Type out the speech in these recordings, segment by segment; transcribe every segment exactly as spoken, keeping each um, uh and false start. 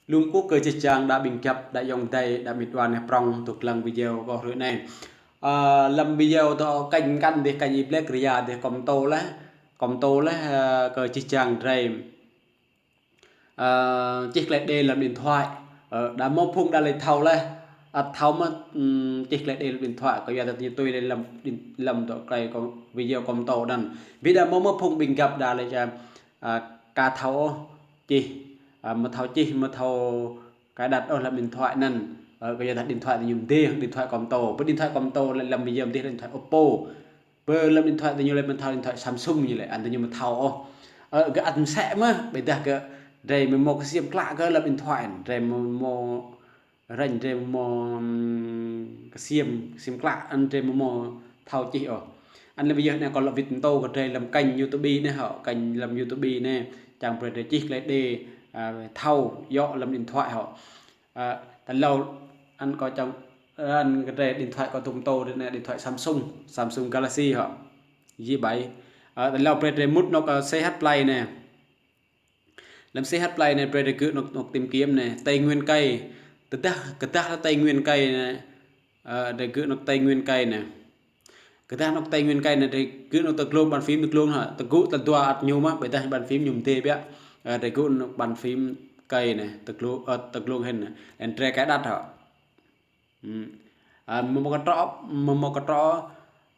Lŏ kkuh kơ jih jang đa ƀĭng găp, đa ayŏng adei, đa mĭt wa neh prŏng dôk dlăng video kâo hruê anei. Ơ, hlăm video dôk kênh kăn dih, kênh Y Black Ria dih kâo mtô leh, kâo mtô leh, ơ, kơ jih jang drei. Ơ, čih klei đê hlăm điện thoại. Ơ, đa mâo phung đa lĕ thâo leh. Ăt thâo mơh, ừm, čih klei đê hlăm điện thoại. Kâo yua tơ ñu tui leh hlăm điện-, hlăm dôk klei kâo video kâo mtô anăn. Bi đa mâo mơh phung ƀĭng găp đa lĕ ča, ơ, ka thâo ôh čih. Ơ, mâo thâo čih, mâo thâo cài đặt ôh hlăm điện thoại anăn. Ơ, kâo yua tơ điện thoại tơ ñu mdê, điện thoại kâo mtô. Bi điện thoại kâo mtô lĕ hlăm video mdê điện thoại Oppo. Bi hlăm điện thoại tơ ñu lĕ mâo thâo điện thoại Samsung ñu lĕ, anăn tơ ñu mâo thâo ôh. Ơ, gơ̆ ăt msĕ mơh, ƀiădah gơ̆ drei mâo mâo ksiêm klă kơ hlăm điện thoại, drei mâo mâo răng, drei mâo mâo, ừm, ksiêm, ksiêm klă, anăn drei mâo mâo thâo čih ôh. Anăn hlăm video anei kâo lŏ wĭt mtô kơ drei hlăm kênh YouTube anei hŏ, kênh hlăm YouTube anei, čiăng brei drei čih klei đê, ơ, thâo yơh hlăm điện thoại hŏ. Ơ, tal êlâo anăn kâo čiăng, ơ, anăn kơ drei điện thoại kâo tŭ mtô drei anei điện thoại Samsung, Samsung Galaxy hŏ. G bảy. Ơ, tal êlâo brei drei mŭt anôk, ơ, C H Play anei. Hlăm C H Play anei brei drei gơ̆ anôk, anôk tìm kiếm anei, Tây Nguyên cài. Tơdah, tơdah lĕ Tây Nguyên cài anei. Ơ, drei gơ̆ anôk Tây Nguyên cài anei. Tơdah anôk Tây Nguyên cài anei, drei gơ̆ anôk tơ dlông bàn phím tơ dlông hŏ. Tơ gŭ tal dua ăt ñu mơh, ƀiădah bàn phím ñu mdê biă. Ơ, drei gơ̆ anôk bàn phím cài anei, tơ dlông, ơ, tơ dlông hĭn anei. Leh anăn drei cài đặt hŏ. Ừm. Ơ, mâo mâo ktrŏ, mâo mâo ktrŏ,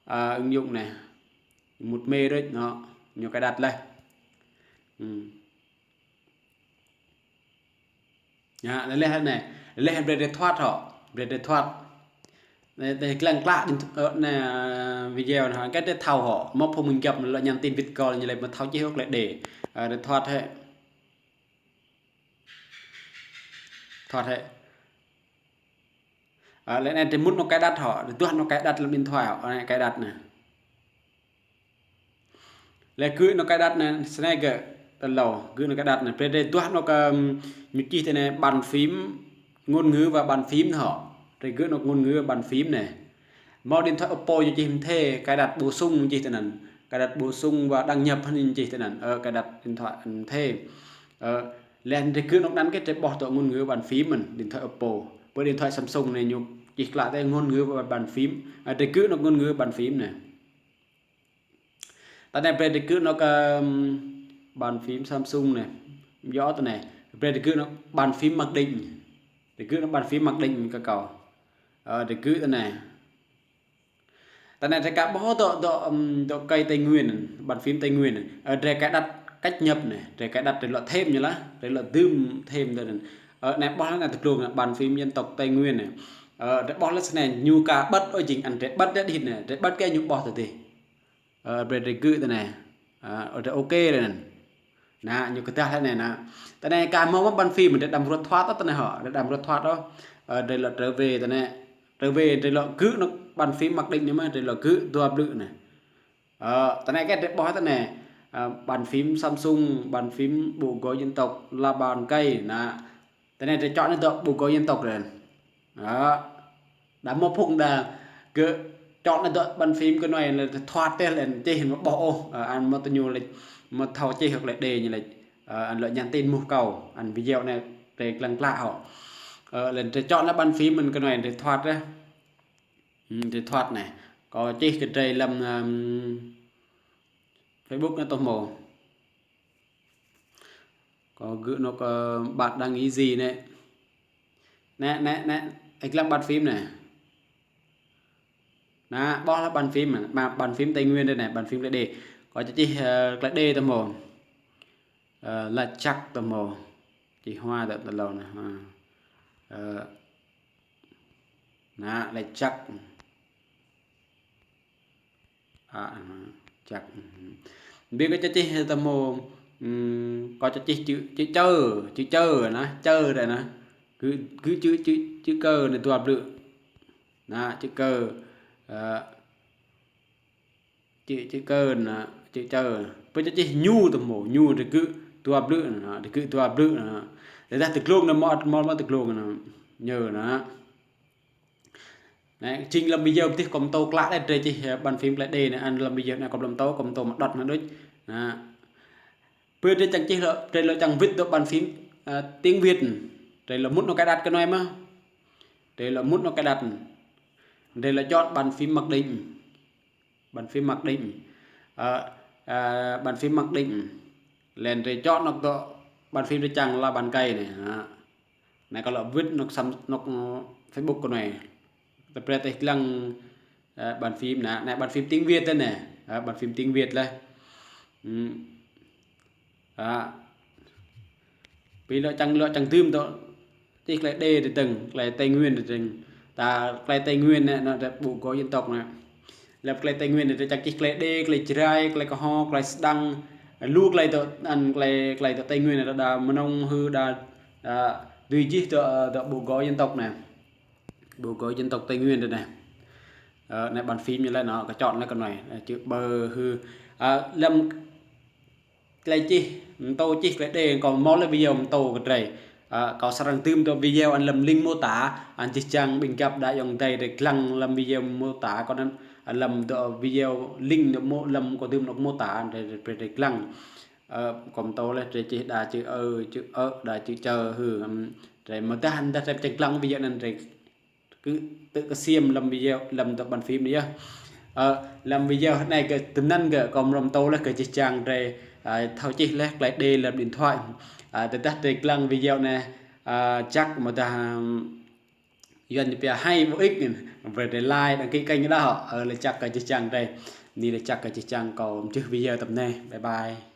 ơ, ứng dụng anei. Mŭt mê rơ̆k anăn, ñu cài đặt leh. Ừm. Ơ, leh leh anei, leh brei drei thoát hŏ, brei drei thoát. Anei, anei dlăng klă điện th-, ơ, anei, ơ, video anei hŏ, kơ drei thâo hŏ, mâo phung ƀĭng găp lŏ nhắn tin wĭt kâo ñu lĕ mâo thâo čih ôh klei đê. Ơ, drei thoát hĕ. Thoát hĕ. Ơ, leh anei drei mŭt anôk cài đặt hŏ, drei duah anôk cài đặt hlăm điện thoại hŏ, anei cài đặt anei. Leh gơ̆ anôk cài đặt anei, snei gơ̆, tal êlâo, gơ̆ anôk cài đặt anei, brei drei duah anôk, ơ, ñu čih tơ anei bàn phím, ngôn ngữ và bàn phím hŏ. Drei gơ̆ anôk ngôn ngữ và bàn phím anei. Mâo điện thoại Oppo ñu čih mthê, cài đặt bổ sung ñu čih tơ anăn. Cài đặt bổ sung và đăng nhập hŏ ñu čih tơ anăn. Ơ, cài đặt điện thoại mthê. Ơ, leh drei gơ̆ anôk anăn kơ drei ƀuh tơ ngôn ngữ bàn phím mơ̆n, điện thoại Oppo. Bi điện thoại Samsung anei ñu čih klă tơ ngôn ngữ bàn phím. Ơ, drei gơ̆ anôk ngôn ngữ bàn phím anei. Tơ anei brei drei gơ̆ anôk, ơ, bàn phím Samsung anei. Yơh tơ anei. Brei drei gơ̆ anôk bàn phím mặc định. Drei gơ̆ anôk bàn phím mặc định kơ kâo. Ơ, drei gơ̆ tơ anei. Tơ anei drei ka ƀuh dôk, dôk, ưm, dôk cài Tây Nguyên, bàn phím Tây Nguyên. Ơ, drei cài đặt cách nhập anei, drei cài đặt drei lŏ thêm ñu lah, drei lŏ dưm thêm tơ anăn. Ơ, anei ƀuh leh anei tơ dlông anei, bàn phím dân tộc Tây Nguyên anei. Ơ, drei ƀuh leh snei ñu ka bật ôh jing anăn drei bật dih anei, drei bật kơ ñu ƀuh tơ dih. Ơ, brei drei gơ̆ tơ anei. Ơ, drei ok leh anăn. Anăn, ñu kơ dah leh anei anăn. Tơ anei ka mâo mâo bàn phím, drei đăm ruă thoát ôh tơ anei hŏ, drei đăm ruă thoát ôh. Ơ, drei lŏ trở về tơ anei. Trở về drei lŏ gơ̆ anôk bàn phím mặc định anei mơh, drei lŏ gơ̆ dua blư̆ anei. Ơ, tơ anei kơ drei ƀuh tơ anei. Ơ, bàn phím Samsung, bàn phím bộ gốc dân tộc, là bàn cài anăn. Tơ anei drei chọn anei dôk bộ gốc dân tộc leh anăn. Ơ. Đa mâo phung đa gơ̆ chọn anei dôk bàn phím kơ anei leh thoát tơ leh anăn čih mâo ƀuh ôh, ơ, anăn mâo tơ ñu lĕ, mâo thâo čih hŏ klei đê ñu lĕ, ơ, anăn lŏ nhắn tin mơh kâo, anăn video anei drei dlăng klă hŏ. Ơ, leh anăn drei chọn anei bàn phím mơ̆n kơ anei drei thoát tơ. Ừm, drei thoát anei. Kâo čih kơ drei hlăm, ưm, Facebook anei tơ mâo. Kâo gơ̆ anôk, ơ, bạn đang nghĩ gì anei. Anei, anei, anei, ih dlăng bàn phím anei. Anăn, ƀuh lah bàn phím, bàn, bàn phím Tây Nguyên drei anei, bàn phím klei đê. Kâo čih, ơ, klei đê tơ mâo. Ơ, lač jăk tơ mâo. Čih hua tơ, tơ êlâo anei, hua. Ơ, anăn, lač jăk. A, a, jăk. Bi kâo čih tơ mâo, ưm, kâo čih chữ, chữ čơ, chữ čơ anăn, čơ drei anăn. Gơ̆, gơ̆ chữ, chữ, chữ kơ anei dua blư̆. Anăn, chữ kơ, ơ, chữ, chữ kơ anăn, chữ čơ. Bi kâo čih ñu tơ mâo, ñu drei gơ̆ dua blư̆ anăn, drei gơ̆ dua blư̆ anăn. Tơdah tơ dlông anăn mâo ăt mâo mâo tơ dlông anăn. Ñu anăn. Anei, jing hlăm video dih kâo mtô klă leh drei čih, ơ, bàn phím klei đê anei, anăn hlăm video anei kâo blŭ mtô, kâo mtô mă đŏt mă đuč. Anăn. Bi drei čiăng čih lŏ, drei lŏ čiăng wĭt dôk bàn phím, ơ, tiếng Việt. Drei lŏ mŭt nao cài đặt kơ anei mơh. Drei lŏ mŭt nao cài đặt. Drei lŏ chọn bàn phím mặc định. Bàn phím mặc định. Ơ, ơ, bàn phím mặc định. Leh drei chọn nao dŏ bàn phím drei čiăng leh bàn cài anei. Ha. Anei kâo lŏ wĭt nao sam-, nao Facebook kơ anei. Drei brei teh dlăng, ơ, bàn phím anei, anei bàn phím tiếng Việt anei. Ơ, bàn phím tiếng Việt leh. Hmm. Ơ. Bi lŏ čiăng, lŏ čiăng dưm dŏ čih klei Đê ti dơ̆ng, klei Tây Nguyên ti dơ̆ng. Ta klei Tây Nguyên anei, anei ta bộ gốc dân tộc anei. Leh klei Tây Nguyên anei ta čiăng čih klei Đê, klei Jrai, klei K'ho, klei Sđăng. Lu klei dŏ, anăn klei, klei dŏ Tây Nguyên anei đa mnông hư đa, đa dưi čih dŏ, dŏ bộ gốc dân tộc anei. Bộ gốc dân tộc Tây Nguyên anei. Ơ, anei bàn phím ñu leh nao, kâo chọn leh kơ anei. Ơ, chữ bơ hư. Ơ, lăm klei čih, mtô čih klei Đê, kâo mâo leh video mtô kơ drei. Ơ, kâo srăng dưm dŏ video anăn lăm link mô tả, anăn jih jang ƀĭng găp đa ayŏng adei drei dlăng lăm video mô tả, kâo anăn, ơ, lăm dŏ video link dŏ mô-, lăm kâo dưm dŏ mô tả, drei, drei, drei dlăng. Ơ, kâo mtô leh drei čih đa chữ ơ, chữ ơ, đa chữ čơ hư, ưm, drei mdah, mdah drei čiăng dlăng video anăn drei kơ, tơ ksiêm lăm video, lăm dŏ bàn phím anei yơh. Ơ, lăm video anei kơ tơnăn kơ kâo mrâo mtô leh kơ jih jang drei, ơ, thâo čih leh klei Đê lăm điện thoại. Ơ, tơdah drei dlăng video anei, ơ, jăk amâodah, ưm, Yuăn ñu pia hay bổ ích anei, brei drei like, đăng ký kênh đa hŏ. Ơ, lač jăk kơ jih jang drei. Anei lač jăk kơ jih jang, kâo mjưh video tăm anei. Bye bye.